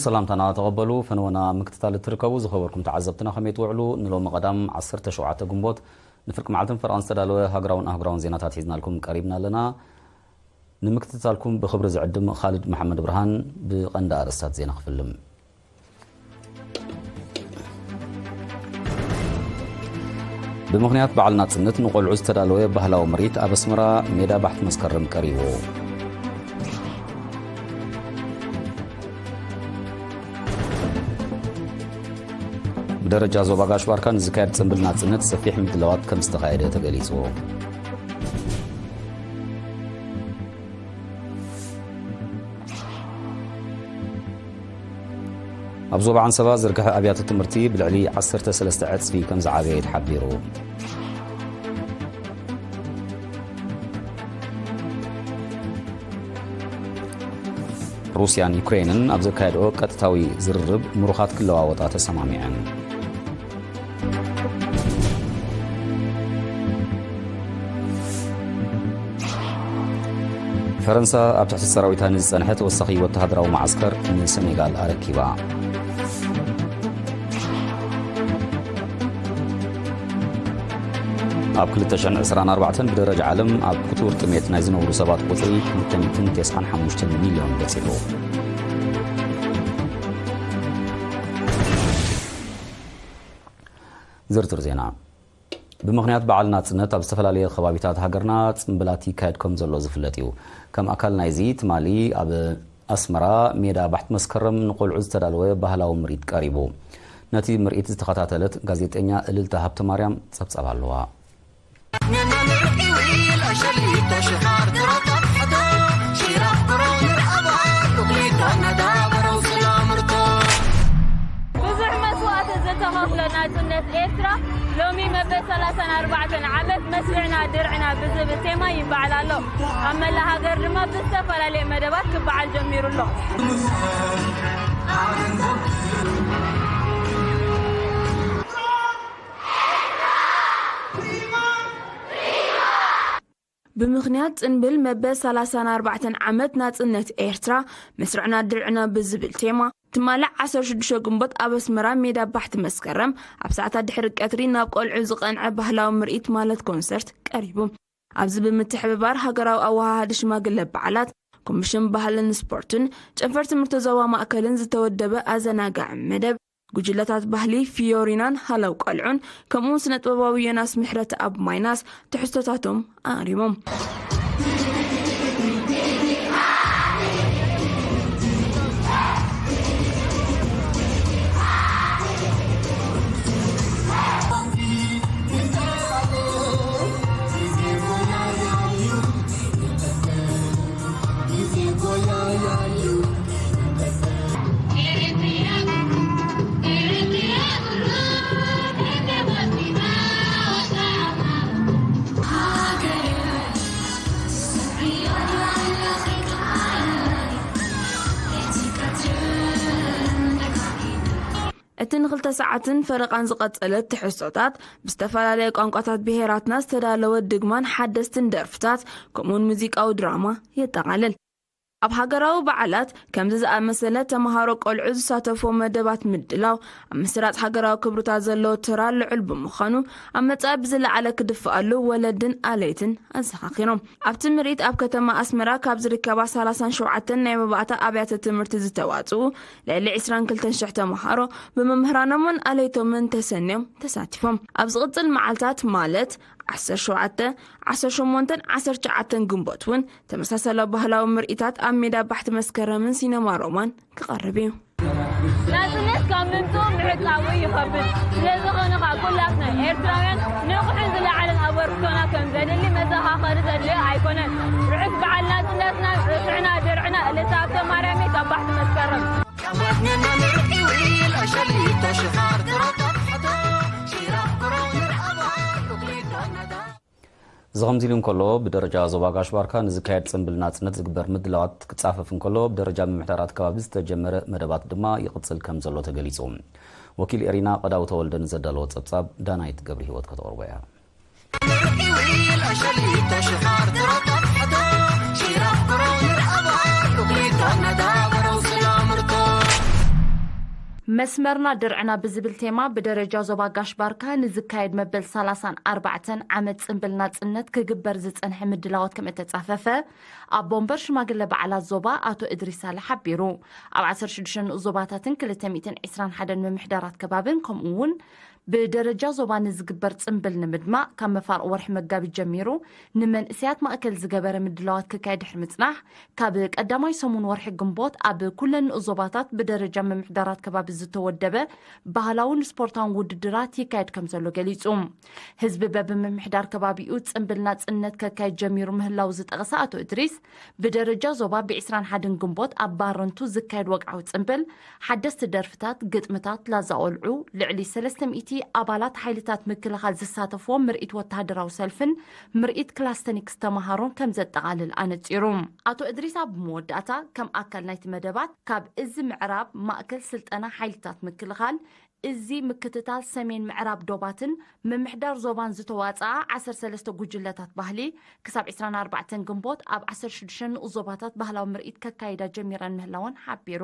ሰላምታና ተቐበሉ። ፈነወና ምክትታል እትርከቡ ዝኸበርኩም ተዓዘብትና ከመይ ትውዕሉ? ንሎሚ ቀዳም ዓሰርተ ሸውዓተ ግንቦት ንፍርቂ መዓልትን ፈረቓን ዝተዳለወ ሃገራውን ኣህጉራውን ዜናታት ሒዝናልኩም ቀሪብና ኣለና። ንምክትታልኩም ብኽብሪ ዝዕድም ኻልድ መሓመድ ብርሃን። ብቐንዲ ኣርእስታት ዜና ክፍልም። ብምኽንያት በዓል ናጽነት ንቖልዑ ዝተዳለወ ባህላዊ ምርኢት ኣብ ኣስመራ ሜዳ ባሕቲ መስከረም ቀሪቡ። ብደረጃ ዞባ ጋሽ ባርካ ንዝካየድ ጽምብል ናጽነት ሰፊሕ ምድላዋት ከም ዝተኻየደ ተገሊጹ። ኣብ ዞባ ዓንሰባ ዝርግሐ ኣብያተ ትምህርቲ ብልዕሊ ዓሰርተ ሰለስተ ዕጽፊ ከም ዝዓበየ ተሓቢሩ። ሩስያን ዩክሬንን ኣብ ዘካየድኦ ቀጥታዊ ዝርርብ ምሩኻት ክለዋወጣ ተሰማሚዐን። ፈረንሳ ኣብ ትሕቲ ሰራዊታ ንዝጸንሐ ተወሳኺ ወተሃደራዊ መዓስከር ንሰኔጋል ኣረኪባ። ኣብ ክልተ ሽሕን ዕስራን ኣርባዕተን ብደረጃ ዓለም ኣብ ክቱር ጥሜት ናይ ዝነብሩ ሰባት ቁጽሪ ክልተ ሚእትን ተስዓን ሓሙሽተን ሚልዮን በጺሑ። ዝርዝር ዜና። ብምኽንያት በዓል ናጽነት ኣብ ዝተፈላለየ ከባቢታት ሃገርና ጽምብላት ይካየድ ከም ዘሎ ዝፍለጥ እዩ። ከም ኣካል ናይዚ ትማሊ ኣብ ኣስመራ ሜዳ ባሕቲ መስከረም ንቆልዑ ዝተዳለወ ባህላዊ ምርኢት ቀሪቡ። ነቲ ምርኢት ዝተኸታተለት ጋዜጠኛ እልልታ ሃብተማርያም ጸብጻብ ኣለዋ። ብዙሕ መስዋእቲ ዝተኸፍሎ ናጽነት ኤርትራ ሎሚ መበል ሰላሳን ኣርባዕተን ዓመት መስርዕና ድርዕና ብዝብል ቴማ ይበዓል ኣሎ። ኣብ መላእ ሃገር ድማ ብዝተፈላለየ መደባት ክበዓል ጀሚሩ ኣሎ። ብምኽንያት ጽንብል መበል ሰላሳን ኣርባዕተን ዓመት ናጽነት ኤርትራ፣ መስርዕና ድርዕና ብዝብል ቴማ፣ ትማሊ ዓሰርተ ሽዱሽተ ግንቦት ኣብ ኣስመራ ሜዳ ባሕቲ መስከረም ኣብ ሰዓታት ድሕሪ ቀትሪ ናብ ቆልዑ ዝቐንዐ ባህላዊ ምርኢት ማለት ኮንሰርት ቀሪቡ። ኣብዚ ብምትሕብባር ሃገራዊ ኣወሃሃዲ ሽማግለ በዓላት፣ ኮሚሽን ባህልን ስፖርትን፣ ጨንፈር ትምህርቲ ዞባ ማእከልን ዝተወደበ ኣዘናጋዒ መደብ፣ ጉጅለታት ባህሊ ፊዮሪናን ሃለው ቆልዑን፣ ከምኡውን ስነ-ጥበባዊ ዮናስ ምሕረተኣብ ማይናስ ትሕዝቶታቶም ኣቕሪቦም። እቲ ንክልተ ሰዓትን ፈረቓን ዝቐጸለ ትሕዝቶታት፣ ብዝተፈላለየ ቋንቋታት ብሄራትና ዝተዳለወ ድግማን ሓደስትን ደርፍታት፣ ከምኡውን ሙዚቃዊ ድራማ የጠቓልል። ኣብ ሃገራዊ በዓላት ከምዚ ዝኣመሰለ ተመሃሮ ቆልዑ ዝሳተፎ መደባት ምድላው፣ ኣብ ምስራጽ ሃገራዊ ክብርታት ዘለዎ ተራ ልዑል ብምዃኑ፣ ኣብ መጻኢ ብዝለዓለ ክድፍኣሉ ወለድን ኣለይትን ኣዘኻኺሮም። ኣብቲ ምርኢት ኣብ ከተማ ኣስመራ ካብ ዝርከባ ሰላሳን ሸውዓተን ናይ መባእታ ኣብያተ ትምህርቲ ዝተዋጽኡ ልዕሊ ዕስራን ክልተን ሽሕ ተመሃሮ ብመምህራኖምን ኣለይቶምን ተሰንዮም ተሳቲፎም። ኣብ ዝቕጽል መዓልታት ማለት ዓሰርተ ሸውዓተ፣ ዓሰርተ ሸሞንተን ዓሰርተ ትሽዓተን ግንቦት እውን ተመሳሳሊ ባህላዊ ምርኢታት ኣብ ሜዳ ባሕቲ መስከረምን ሲነማ ሮማን ክቐርብ እዩ። ናጽነት ካብ ምምጽኡ ምዕቃቡ ይኸብድ። ስለዝኾነ ኸኣ ኩላትና ኤርትራውያን ንቑሕን ዝለዓለን ኣበርክቶና ከም ዘድሊ መዘኻኸሪ ዘድልዮ ኣይኮነን። ርሑስ በዓል ናጽነትና፣ ርስዕና ድርዕና፣ እልልታ ሃብተማርያም ካብ ባሕቲ መስከረም። እዚ ከምዚ ኢሉ እንከሎ፣ ብደረጃ ዞባ ጋሽ ባርካ ንዝካየድ ጽምብል ናጽነት ዝግበር ምድላዋት ክጻፈፍ እንከሎ፣ ብደረጃ ምምሕዳራት ከባቢ ዝተጀመረ መደባት ድማ ይቕጽል ከም ዘሎ ተገሊጹ። ወኪል ኤሪና ቀዳው ተወልደ ንዘዳለዎ ጸብጻብ ዳናይት ገብረ ህይወት ከተቕርቦ እያ። ሽራፍ ክረው ንርኣባ፣ ዱቕሊቶ ነዳበረው ስላምርቶ። መስመርና ድርዕና ብዝብል ቴማ ብደረጃ ዞባ ጋሽ ባርካ ንዝካየድ መበል ሰላሳን ኣርባዕተን ዓመት ጽንብል ናጽነት ክግበር ዝጸንሐ ምድላዋት ከም እተጻፈፈ ኣቦ ወንበር ሽማግለ በዓላት ዞባ ኣቶ እድሪስ ሳልሕ ሓቢሩ። ኣብ ዓሰርተ ሽዱሽተ ንኡስ ዞባታትን ክልተ ሚእትን ዕስራን ሓደን ምምሕዳራት ከባብን ከምኡ እውን ብደረጃ ዞባ ንዝግበር ጽንብል ንምድማቕ ካብ መፋርቕ ወርሒ መጋቢት ጀሚሩ ንመንእሰያት ማእከል ዝገበረ ምድላዋት ክካየድ ድሕሪ ምጽናሕ፣ ካብ ቀዳማይ ሰሙን ወርሒ ግንቦት ኣብ ኩለን ንኡስ ዞባታት ብደረጃ ምምሕዳራት ከባቢ ዝተወደበ ባህላውን ስፖርታውን ውድድራት ይካየድ ከም ዘሎ ገሊጹ። ህዝቢ በብምምሕዳር ከባቢኡ ጽንብል ናጽነት ከካይድ ጀሚሩ ምህላው ዝጠቐሰ ኣቶ እድሪስ፣ ብደረጃ ዞባ ብ ዕስራን ሓደን ግንቦት ኣብ ባረንቱ ዝካየድ ወግዓዊ ጽንብል፣ ሓደስቲ ደርፍታት፣ ግጥምታት፣ ላዛ ቆልዑ፣ ልዕሊ ሰለስተ ሚእቲ ኣባላት ሓይልታት ምክልኻል ዝሳተፍዎ ምርኢት ወተሃደራዊ ሰልፍን ምርኢት ክላስተኒክስ ተመሃሮን ከም ዘጠቓልል ኣነጺሩ። ኣቶ እድሪስ ኣብ መወዳእታ፣ ከም ኣካል ናይቲ መደባት፣ ካብ እዚ ምዕራብ ማእከል ስልጠና ሓይልታት ምክልኻል፣ እዚ ምክትታል ሰሜን ምዕራብ ዶባትን ምምሕዳር ዞባን ዝተዋጽኣ ዓሰርተ ሰለስተ ጉጅለታት ባህሊ ክሳብ ዕስራን ኣርባዕተን ግንቦት ኣብ ዓሰርተ ሽዱሽተ ንኡስ ዞባታት ባህላዊ ምርኢት ከካይዳ ጀሚረን ምህላወን ሓቢሩ።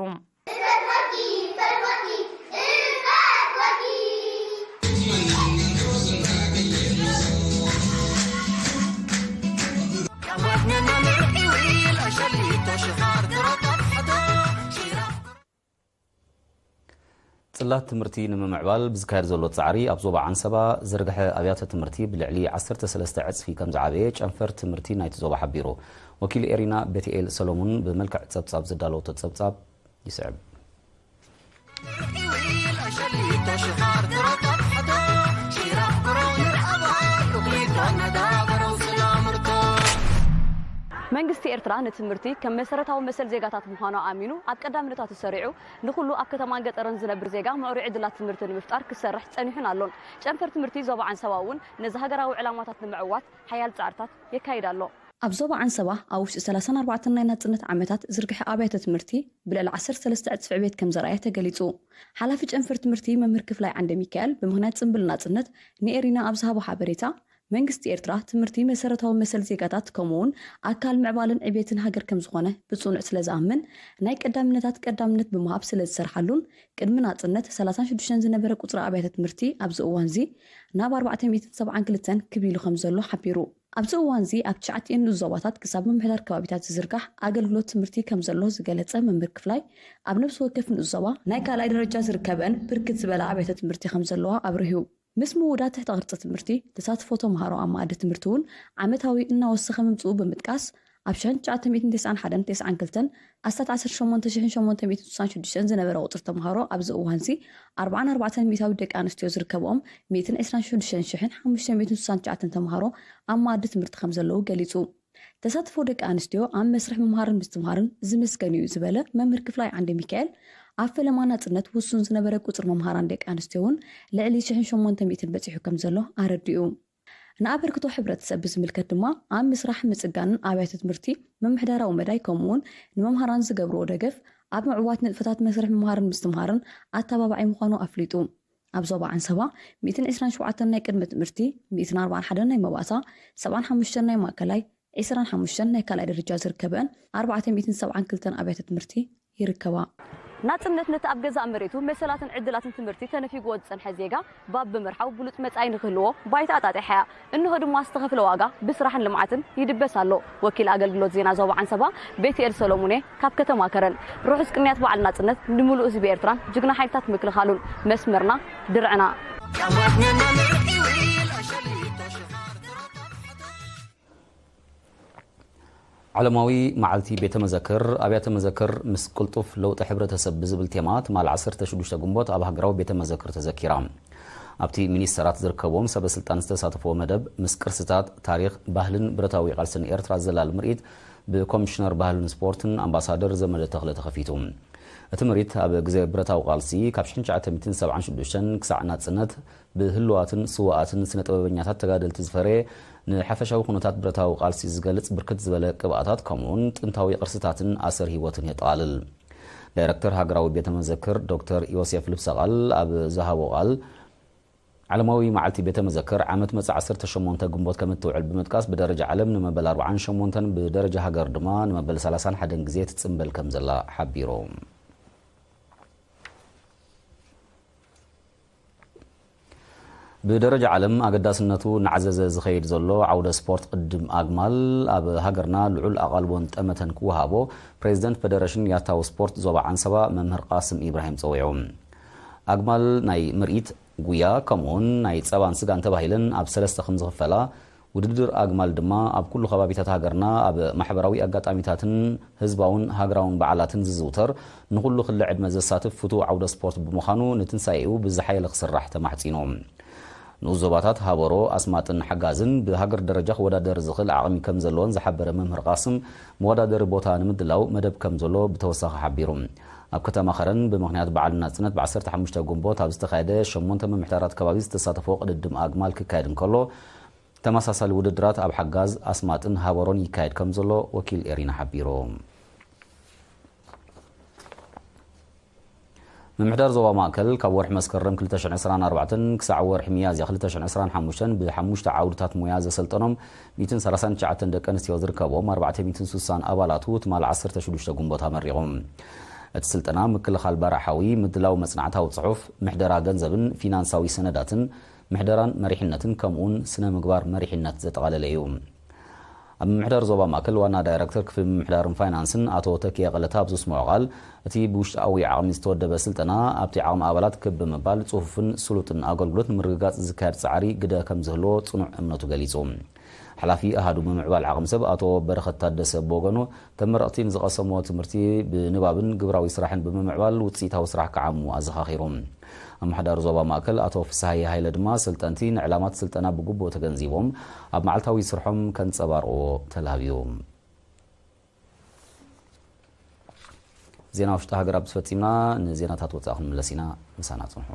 ጽላት ትምህርቲ ንምምዕባል ብዝካየድ ዘሎ ጻዕሪ ኣብ ዞባ ዓንሰባ ዝርግሐ ኣብያተ ትምህርቲ ብልዕሊ ዓሰርተ ሰለስተ ዕጽፊ ከም ዝዓበየ ጨንፈር ትምህርቲ ናይቲ ዞባ ሓቢሩ። ወኪል ኤሪና ቤትኤል ሰሎሙን ብመልክዕ ጸብጻብ ዘዳለወቶ ጸብጻብ ይስዕብ። መንግስቲ ኤርትራ ንትምህርቲ ከም መሰረታዊ መሰል ዜጋታት ምዃኑ ኣሚኑ ኣብ ቀዳምነታቱ ሰሪዑ ንኹሉ ኣብ ከተማን ገጠርን ዝነብር ዜጋ ምዕሩይ ዕድላት ትምህርቲ ንምፍጣር ክሰርሕ ጸኒሑን ኣሎን። ጨንፈር ትምህርቲ ዞባ ዓንሰባ እውን ነዚ ሃገራዊ ዕላማታት ንምዕዋት ሓያል ጻዕርታት የካይድ ኣሎ። ኣብ ዞባ ዓንሰባ ኣብ ውሽጢ ሰላሳን ኣርባዕተን ናይ ናጽነት ዓመታት ዝርግሐ ኣብያተ ትምህርቲ ብልዕሊ ዓሰርተ ሰለስተ ዕጽፊ ዕቤት ከም ዘርኣየ ተገሊጹ። ሓላፊ ጨንፈር ትምህርቲ መምህር ክፍላይ ዓንደ ሚካኤል ብምኽንያት ጽንብል ናጽነት ንኤሪና ኣብ ዝሃቦ ሓበሬታ፣ መንግስቲ ኤርትራ ትምህርቲ መሰረታዊ መሰል ዜጋታት ከምኡውን ኣካል ምዕባለን ዕቤትን ሃገር ከም ዝኾነ ብጽኑዕ ስለ ዝኣምን፣ ናይ ቀዳምነታት ቀዳምነት ብምሃብ ስለ ዝሰርሓሉን ቅድሚ ናጽነት ሰላሳን ሽዱሽተን ዝነበረ ቁጽሪ ኣብያተ ትምህርቲ ኣብዚ እዋንዚ ናብ ኣርባዕተ ሚእትን ሰብዓን ክልተን ክብ ኢሉ ከም ዘሎ ሓቢሩ። ኣብዚ እዋንዚ ኣብ ትሽዓቲኤን ንኡስ ዞባታት ክሳብ ምምሕዳር ከባቢታት ዝዝርጋሕ ኣገልግሎት ትምህርቲ ከም ዘሎ ዝገለጸ መምህር ክፍላይ፣ ኣብ ነብሲ ወከፍ ንኡስ ዞባ ናይ ካልኣይ ደረጃ ዝርከበን ብርክት ዝበላ ኣብያተ ትምህርቲ ከም ዘለዋ ኣብሪሁ። ምስ ምውዳድ ትሕተ ቅርጺ ትምህርቲ ተሳትፎ ተምሃሮ ኣብ መኣዲ ትምህርቲ እውን ዓመታዊ እናወሰኸ ምምጽኡ ብምጥቃስ፣ ኣብ ሽሕን ትሽዓተ ሚእትን ተስዓን ሓደን ተስዓን ክልተን ኣስታት ዓሰርተ ሸሞንተ ሽሕን ሸሞንተ ሚእትን ስሳን ሽዱሽተን ዝነበረ ቁጽሪ ተምሃሮ ኣብዚ እዋንዚ ኣርባዓን ኣርባዕተን ሚእታዊ ደቂ ኣንስትዮ ዝርከብኦም ሚእትን ዕስራን ሽዱሽተን ሽሕን ሓሙሽተ ሚእትን ስሳን ትሽዓተን ተምሃሮ ኣብ መኣዲ ትምህርቲ ከም ዘለዉ ገሊጹ። ተሳትፎ ደቂ ኣንስትዮ ኣብ መስርሕ ምምሃርን ምስትምሃርን ዝምስገን እዩ ዝበለ መምህር ክፍላይ ዓንደ ሚካኤል፣ ኣብ ፈለማ ናጽነት ውሱን ዝነበረ ቁጽሪ መምሃራን ደቂ ኣንስትዮ እውን ልዕሊ ሽሕን ሸሞንተ ሚእትን በጺሑ ከም ዘሎ ኣረዲኡ። ንኣበርክቶ ሕብረተሰብ ብዝምልከት ድማ ኣብ ምስራሕ ምጽጋንን ኣብያተ ትምህርቲ ምምሕዳራዊ መዳይ ከምኡውን ንመምሃራን ዝገብርዎ ደገፍ ኣብ ምዕዋት ንጥፈታት መስርሕ ምምሃርን ምስትምሃርን ኣተባባዒ ምዃኑ ኣፍሊጡ። ኣብ ዞባ ዓንሰባ ሚእትን ዕስራን ሸውዓተን ናይ ቅድመ ትምህርቲ፣ ሚእትን ኣርባዓን ሓደን ናይ መባእታ፣ ሰብዓን ሓሙሽተን ናይ ማእከላይ፣ ዕስራን ሓሙሽተን ናይ ካልኣይ ደረጃ ዝርከበን ኣርባዕተ ሚእትን ሰብዓን ክልተን ኣብያተ ትምህርቲ ይርከባ። ናጽነት ነቲ ኣብ ገዛእ መሬቱ መሰላትን ዕድላትን ትምህርቲ ተነፊግዎ ዝጸንሐ ዜጋ ባብ ብምርሓው ብሉጽ መጻኢ ንክህልዎ ባይታ ኣጣጢሓ እያ። እንሆ ድማ ዝተኸፍለ ዋጋ ብስራሕን ልምዓትን ይድበስ ኣሎ። ወኪል ኣገልግሎት ዜና ዞባ ዓንሰባ ቤትኤል ሰሎሙኔ ካብ ከተማ ከረን። ርሑስ ቅንያት በዓል ናጽነት ንምሉእ ህዝቢ ኤርትራን ጅግና ሓይልታት ምክልኻሉን። መስመርና ድርዕና። ዓለማዊ መዓልቲ ቤተ መዘክር፣ ኣብያተ መዘክር ምስ ቅልጡፍ ለውጢ ሕብረተሰብ ብዝብል ቴማ ትማል ዓሰርተ ሽዱሽተ ግንቦት ኣብ ሃገራዊ ቤተ መዘክር ተዘኪራ። ኣብቲ ሚኒስተራት ዝርከብዎም ሰበ ስልጣን ዝተሳተፍዎ መደብ፣ ምስ ቅርስታት፣ ታሪኽ፣ ባህልን ብረታዊ ቃልስን ኤርትራ ዘላሊ ምርኢት ብኮሚሽነር ባህልን ስፖርትን ኣምባሳደር ዘመደ ተኽለ ተኸፊቱ። እቲ ምርኢት ኣብ ግዜ ብረታዊ ቃልሲ ካብ ሽሕን ትሽዓተ ሚእትን ሰብዓን ሽዱሽተን ክሳዕ ናጽነት ብህሉዋትን ስዉኣትን ስነ ጥበበኛታት ተጋደልቲ ዝፈረየ ንሓፈሻዊ ኩነታት ብረታዊ ቃልሲ ዝገልጽ ብርክት ዝበለ ቅብኣታት ከምኡውን ጥንታዊ ቅርስታትን ኣሰር ህይወትን የጠቓልል። ዳይረክተር ሃገራዊ ቤተ መዘክር ዶክተር ዮሴፍ ልብሰ ቃል ኣብ ዝሃቦ ቃል፣ ዓለማዊ መዓልቲ ቤተ መዘክር ዓመት መጻኢ ዓሰርተ ሸሞንተ ግንቦት ከም እትውዕል ብምጥቃስ፣ ብደረጃ ዓለም ንመበል ኣርባዓን ሸሞንተን ብደረጃ ሃገር ድማ ንመበል ሰላሳን ሓደን ግዜ ትጽንበል ከም ዘላ ሓቢሩ። ብደረጃ ዓለም ኣገዳስነቱ እናዓዘዘ ዝኸይድ ዘሎ ዓውደ ስፖርት ቅድድም ኣግማል ኣብ ሃገርና ልዑል ኣቓልቦን ጠመተን ክወሃቦ ፕሬዚደንት ፌደሬሽን ያታዊ ስፖርት ዞባ ዓንሰባ መምህር ቃስም ኢብራሂም ጸዊዑ። ኣግማል ናይ ምርኢት፣ ጉያ ከምኡውን ናይ ጸባን ስጋን ተባሂለን ኣብ ሰለስተ ከም ዝኽፈላ፣ ውድድር ኣግማል ድማ ኣብ ኩሉ ከባቢታት ሃገርና ኣብ ማሕበራዊ ኣጋጣሚታትን ህዝባውን ሃገራውን በዓላትን ዝዝውተር፣ ንኹሉ ክሊ ዕድመ ዘሳትፍ ፍቱው ዓውደ ስፖርት ብምዃኑ ንትንሳኤኡ ብዝሓየለ ክስራሕ ተማሕጺኑ። ንኡስ ዞባታት ሃበሮ፣ ኣስማጥን ሓጋዝን ብሃገር ደረጃ ክወዳደር ዝኽእል ዓቕሚ ከም ዘለዎን ዝሓበረ መምህር ቃስም፣ መወዳደሪ ቦታ ንምድላው መደብ ከም ዘሎ ብተወሳኺ ሓቢሩ። ኣብ ከተማ ኸረን ብምኽንያት በዓል ናጽነት ብ15 ጉንቦት ኣብ ዝተኻየደ ሸሞንተ ምምሕዳራት ከባቢ ዝተሳተፎ ቅድድም ኣግማል ክካየድ እንከሎ፣ ተመሳሳሊ ውድድራት ኣብ ሓጋዝ፣ ኣስማጥን ሃበሮን ይካየድ ከም ዘሎ ወኪል ኤሪና ሓቢሩ። ምምሕዳር ዞባ ማእከል ካብ ወርሒ መስከረም ክልተ ሽሕን ዕስራን ኣርባዕተን ክሳዕ ወርሒ ሚያዝያ ክልተ ሽሕን ዕስራን ሓሙሽተን ብሓሙሽተ ዓውድታት ሞያ ዘሰልጠኖም ሚእትን ሰላሳን ትሽዓተን ደቂ ኣንስትዮ ዝርከብዎም ኣርባዕተ ሚእትን ስሳን ኣባላቱ ትማል ዓሰርተ ሽዱሽተ ጉንቦት ኣመሪቑ። እቲ ስልጠና ምክልኻል ባርዕ ሓዊ፣ ምድላው መጽናዕታዊ ጽሑፍ፣ ምሕደራ ገንዘብን ፊናንሳዊ ሰነዳትን፣ ምሕደራን መሪሕነትን ከምኡውን ስነ ምግባር መሪሕነት ዘጠቓለለ እዩ። ኣብ ምምሕዳር ዞባ ማእከል ዋና ዳይረክተር ክፍሊ ምምሕዳርን ፋይናንስን ኣቶ ተኪኤ ቀለታ ኣብ ዘስምዖ ቃል፣ እቲ ብውሽጣዊ ዓቕሚ ዝተወደበ ስልጠና ኣብቲ ዓቕሚ ኣባላት ክብ ብምባል ጽፉፍን ስሉጥን ኣገልግሎት ንምርግጋጽ ዝካየድ ጻዕሪ ግደ ከም ዝህልዎ ጽኑዕ እምነቱ ገሊጹ። ሓላፊ ኣሃዱ ምምዕባል ዓቕሚ ሰብ ኣቶ በረኸት ታደሰ ብወገኑ፣ ተመረቕቲ ንዝቐሰምዎ ትምህርቲ ብንባብን ግብራዊ ስራሕን ብምምዕባል ውጽኢታዊ ስራሕ ክዓሙ ኣዘኻኺሩ። ኣመሓዳሪ ዞባ ማእከል ኣቶ ፍስሃየ ሃይለ ድማ፣ ሰልጠንቲ ንዕላማት ስልጠና ብግቡእ ተገንዚቦም ኣብ መዓልታዊ ስርሖም ከንጸባርቕዎ ተላብዩ። ዜና ውሽጢ ሃገር ኣብ ዝፈጺምና፣ ንዜናታት ወጻኢ ክንምለስ ኢና። ምሳና ጽንሑ።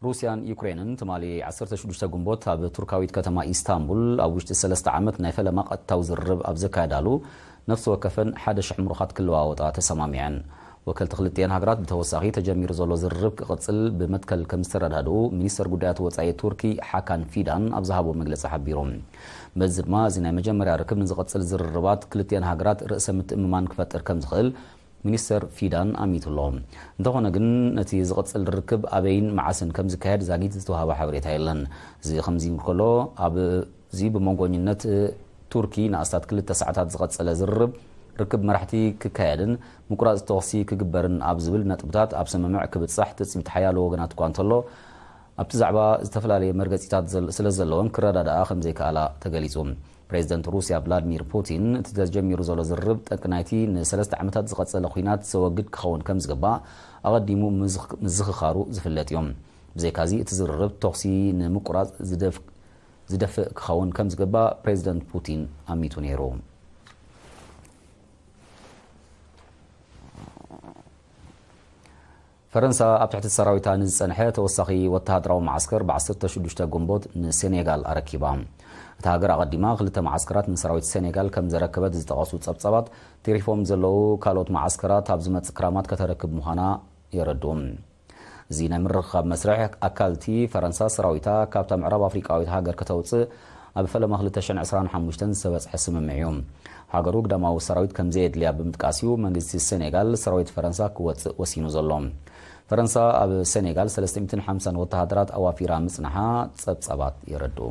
ሩስያን ዩክሬንን ትማሊ ዓሰርተ ሽዱሽተ ጉንቦት ኣብ ቱርካዊት ከተማ ኢስታንቡል ኣብ ውሽጢ ሰለስተ ዓመት ናይ ፈለማ ቀጥታዊ ዝርርብ ኣብ ዘካየዳሉ፣ ነፍሲ ወከፈን ሓደ ሽሕ ምሩኻት ክለዋወጣ ተሰማሚዐን። ወከልቲ ክልቲኤን ሃገራት ብተወሳኺ ተጀሚሩ ዘሎ ዝርርብ ክቕጽል ብመትከል ከም ዝተረዳድኡ ሚኒስተር ጉዳያት ወጻኢ ቱርኪ ሓካን ፊዳን ኣብ ዝሃቦ መግለጺ ሓቢሩ። በዚ ድማ እዚ ናይ መጀመርያ ርክብ ንዝቕጽል ዝርርባት ክልቲኤን ሃገራት ርእሰ ምትእምማን ክፈጥር ከም ዝኽእል ሚኒስተር ፊዳን ኣሚቱ ኣሎ። እንተኾነ ግን፣ ነቲ ዝቕጽል ርክብ ኣበይን መዓስን ከም ዝካየድ ዛጊት ዝተዋህበ ሓበሬታ የለን። እዚ ከምዚ እንከሎ፣ ኣብዚ ብመንጎኝነት ቱርኪ ንኣስታት ክልተ ሰዓታት ዝቐጸለ ዝርርብ፣ ርክብ መራሕቲ ክካየድን ምቁራጽ ተኹሲ ክግበርን ኣብ ዝብል ነጥብታት ኣብ ስምምዕ ክብጻሕ ትጽቢት ሓያሎ ወገናት እኳ እንተሎ፣ ኣብቲ ዛዕባ ዝተፈላለየ መርገጺታት ዘል-፣ ስለ ዘለወን ክረዳድኣ ከም ዘይከኣላ ተገሊጹ። ፕሬዚደንት ሩስያ ቭላድሚር ፑቲን፣ እቲ ተጀሚሩ ዘሎ ዝርርብ ጠንቂ ናይቲ ንሰለስተ ዓመታት ዝቐጸለ ኲናት ዘወግድ ክኸውን ከም ዝግባእ ኣቐዲሙ ምዝኽ-፣ ምዝኽኻሩ ዝፍለጥ እዩ። ብዘይካዚ፣ እቲ ዝርርብ ተኹሲ ንምቁራጽ ዝደፍ-፣ ዝደፍእ ክኸውን ከም ዝግባእ ፕሬዚደንት ፑቲን ኣሚቱ ነይሩ። ፈረንሳ ኣብ ትሕቲ ሰራዊታ ንዝጸንሐ ተወሳኺ ወተሃደራዊ መዓስከር ብ ዓሰርተ ሽዱሽተ ጉንቦት ንሴኔጋል ኣረኪባ። እታ ሃገር ኣቐዲማ ክልተ መዓስከራት ንሰራዊት ሴኔጋል ከም ዘረከበት ዝጠቐሱ ጸብጻባት፣ ተሪፎም ዘለዉ ካልኦት መዓስከራት ኣብ ዝመጽእ ክራማት ከተረክብ ምዃና የረድኡ። እዚ ናይ ምርኽኻብ መስርሕ ኣካልቲ፣ ፈረንሳ ሰራዊታ ካብታ ምዕራብ ኣፍሪቃዊት ሃገር ከተውጽእ ኣብ ፈለማ ክልተ ሽሕን ዕስራን ሓሙሽተን ዝተበጽሐ ስምምዕ እዩ። ሃገሩ ግዳማዊ ሰራዊት ከም ዘየድልያ ብምጥቃስ እዩ መንግስቲ ሴኔጋል ሰራዊት ፈረንሳ ክወጽእ ወሲኑ ዘሎ። ፈረንሳ ኣብ ሴኔጋል ሰለስተ ሚእትን ሓምሳን ወተሃደራት ኣዋፊራ ምጽንሓ ጸብጻባት የረድኡ።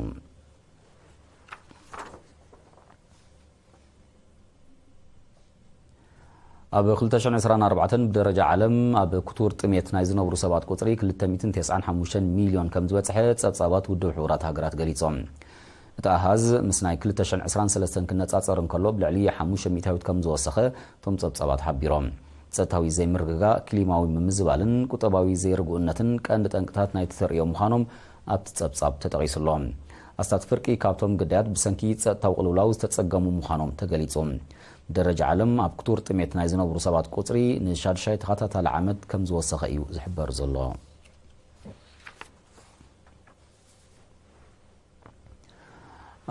ኣብ ክልተ ሽሕን ዕስራን ኣርባዕተን ብደረጃ ዓለም ኣብ ክቱር ጥሜት ናይ ዝነብሩ ሰባት ቁጽሪ ክልተ ሚእትን ተስዓን ሓሙሽተን ሚልዮን ከም ዝበጽሐ ጸብጻባት ውድብ ሕቡራት ሃገራት ገሊጾም። እቲ ኣሃዝ ምስ ናይ ክልተ ሽሕን ዕስራን ሰለስተን ክነጻጸር እንከሎ ብልዕሊ ሓሙሽተ ሚእታዊት ከም ዝወሰኸ እቶም ጸብጻባት ሓቢሮም። ጸጥታዊ ዘይምርግጋእ፣ ክሊማዊ ምምዝባልን ቁጠባዊ ዘይርጉእነትን ቀንዲ ጠንቅታት ናይቲ ተርእዮ ምዃኖም ኣብቲ ጸብጻብ ተጠቒሱ ኣሎ። ኣስታት ፍርቂ ካብቶም ግዳያት ብሰንኪ ጸጥታዊ ቅልውላው ዝተጸገሙ ምዃኖም ተገሊጹ። ብደረጃ ዓለም ኣብ ክቱር ጥሜት ናይ ዝነብሩ ሰባት ቁጽሪ ንሻድሻይ ተኸታታሊ ዓመት ከም ዝወሰኸ እዩ ዝሕበር ዘሎ።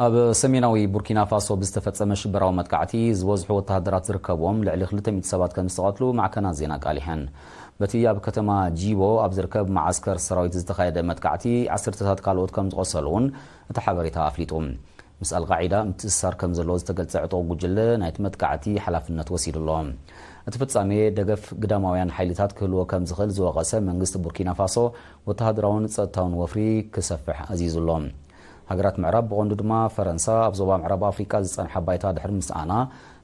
ኣብ ሰሜናዊ ቡርኪና ፋሶ ብዝተፈጸመ ሽበራዊ መጥቃዕቲ ዝበዝሑ ወተሃደራት ዝርከብዎም ልዕሊ ክልተ ሚእቲ ሰባት ከም ዝተቐትሉ ማዕከናት ዜና ኣቃሊሐን። በቲ ኣብ ከተማ ጂቦ ኣብ ዝርከብ መዓስከር ሰራዊት ዝተኻየደ መጥቃዕቲ ዓሰርተታት ካልኦት ከም ዝቖሰሉ እውን እቲ ሓበሬታ ኣፍሊጡ። ምስ ኣልቃዒዳ ምትእስሳር ከም ዘለዎ ዝተገልጸ ዕጡቕ ጉጅለ ናይቲ መጥቃዕቲ ሓላፍነት ወሲዱ ኣሎ። እቲ ፍጻሜ ደገፍ ግዳማውያን ሓይልታት ክህልዎ ከም ዝኽእል ዝወቐሰ መንግስቲ ቡርኪና ፋሶ፣ ወተሃደራውን ጸጥታውን ወፍሪ ክሰፍሕ ኣዚዙ ኣሎ። ሃገራት ምዕራብ፣ ብቐንዱ ድማ ፈረንሳ፣ ኣብ ዞባ ምዕራብ ኣፍሪቃ ዝጸንሐ ባይታ ድሕሪ ምስኣና፣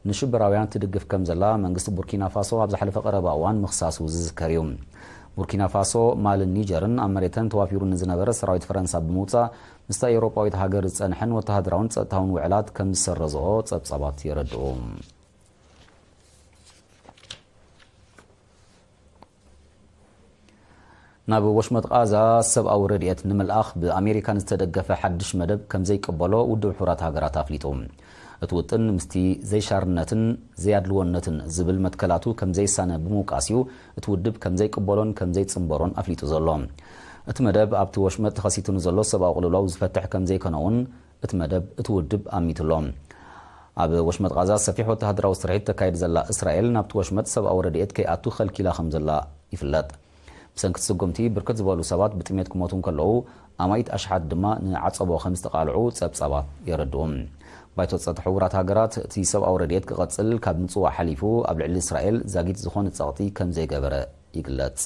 ንሽበራውያን ትድግፍ ከም ዘላ መንግስቲ ቡርኪና ፋሶ ኣብ ዝሓለፈ ቀረባ እዋን ምኽሳሱ ዝዝከር እዩ። ቡርኪና ፋሶ፣ ማልን ኒጀርን ኣብ መሬተን ተዋፊሩ ንዝነበረ ሰራዊት ፈረንሳ ብምውጻእ፣ ምስታ ኤውሮጳዊት ሃገር ዝጸንሐን ወተሃደራውን ጸጥታውን ውዕላት ከም ዝሰረዝኦ ጸብጻባት የረድኡ። ናብ ወሽመጥ ቃዛ ሰብኣዊ ረድኤት ንምልኣኽ ብኣሜሪካ ንዝተደገፈ ሓድሽ መደብ ከም ዘይቅበሎ ውድብ ሕቡራት ሃገራት ኣፍሊጡ። እቲ ውጥን ምስቲ ዘይሻርነትን ዘይኣድልዎነትን ዝብል መትከላቱ ከም ዘይሳነ ብምውቃስ እዩ እቲ ውድብ ከም ዘይቅበሎን ከም ዘይጽንበሮን ኣፍሊጡ ዘሎ። እቲ መደብ ኣብቲ ወሽመጥ ተኸሲቱ ንዘሎ ሰብኣዊ ቅልውላው ዝፈትሕ ከም ዘይኮነ እውን እቲ መደብ፣ እቲ ውድብ ኣሚቱ ኣሎ። ኣብ ወሽመጥ ቃዛ ሰፊሕ ወተሃደራዊ ስርሒት ተካይድ ዘላ እስራኤል ናብቲ ወሽመጥ ሰብኣዊ ረድኤት ከይኣቱ ከልኪላ ከም ዘላ ይፍለጥ። ብሰንኪ እቲ ስጉምቲ ብርክት ዝበሉ ሰባት ብጥሜት ክሞቱ እንከለዉ፣ ኣማኢት ኣሽሓት ድማ ንዓጸቦ ከም ዝተቓልዑ ጸብጻባት የረድኡ። ባይቶ ጸጥታ ሕቡራት ሃገራት እቲ ሰብኣዊ ረድኤት ክቐጽል ካብ ምጽዋዕ ሓሊፉ ኣብ ልዕሊ እስራኤል ዛጊት ዝኾነ ጸቕጢ ከም ዘይገበረ ይግለጽ።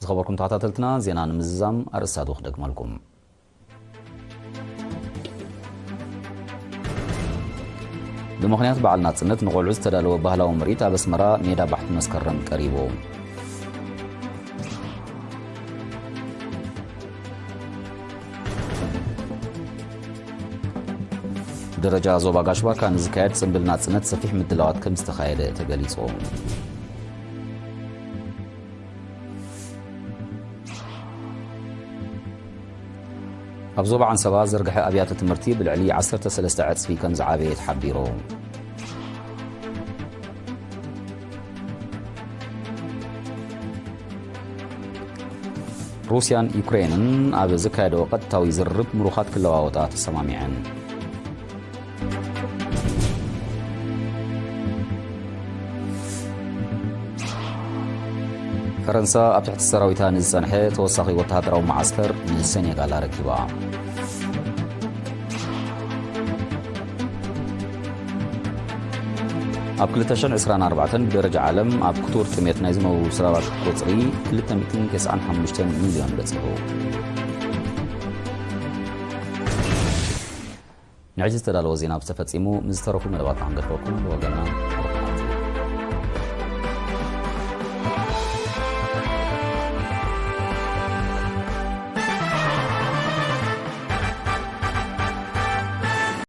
ዝኸበርኩም ተኸታተልትና፣ ዜና ንምዝዛም ኣርእስታቱ ክደግመልኩም። ብምኽንያት በዓል ናጽነት ንቖልዑ ዝተዳለወ ባህላዊ ምርኢት ኣብ ኣስመራ ሜዳ ባሕቲ መስከረም ቀሪቡ። ብደረጃ ዞባ ጋሽ ባርካ ንዝካየድ ጽምብል ናጽነት ሰፊሕ ምድላዋት ከም ዝተኻየደ ተገሊጹ። ኣብ ዞባ ዓንሰባ ዝርግሐ ኣብያተ ትምህርቲ ብልዕሊ ዓሰርተ ሰለስተ ዕጽፊ ከም ዝዓበየ ተሓቢሩ። ሩስያን ዩክሬንን ኣብ ዘካየደኦ ቀጥታዊ ዝርርብ ምሩኻት ክለዋወጣ ተሰማሚዐን። ፈረንሳ ኣብ ትሕቲ ሰራዊታ ንዝጸንሐ ተወሳኺ ወተሃደራዊ መዓስከር ንሰኔጋል ኣረኪባ። ኣብ ክልተ ሽሕን ዕስራን ኣርባዕተን ብደረጃ ዓለም ኣብ ክቱር ጥሜት ናይ ዝሞቱ ሰባት ቁጽሪ ክልተ ሚእትን ተስዓን ሓሙሽተን ሚልዮን በጺሑ። ንሕጂ ዝተዳለወ ዜና ኣብዚ ተፈጺሙ። ምስ ዝተረፉ መደባትና ክንገድፈኩም ብወገንና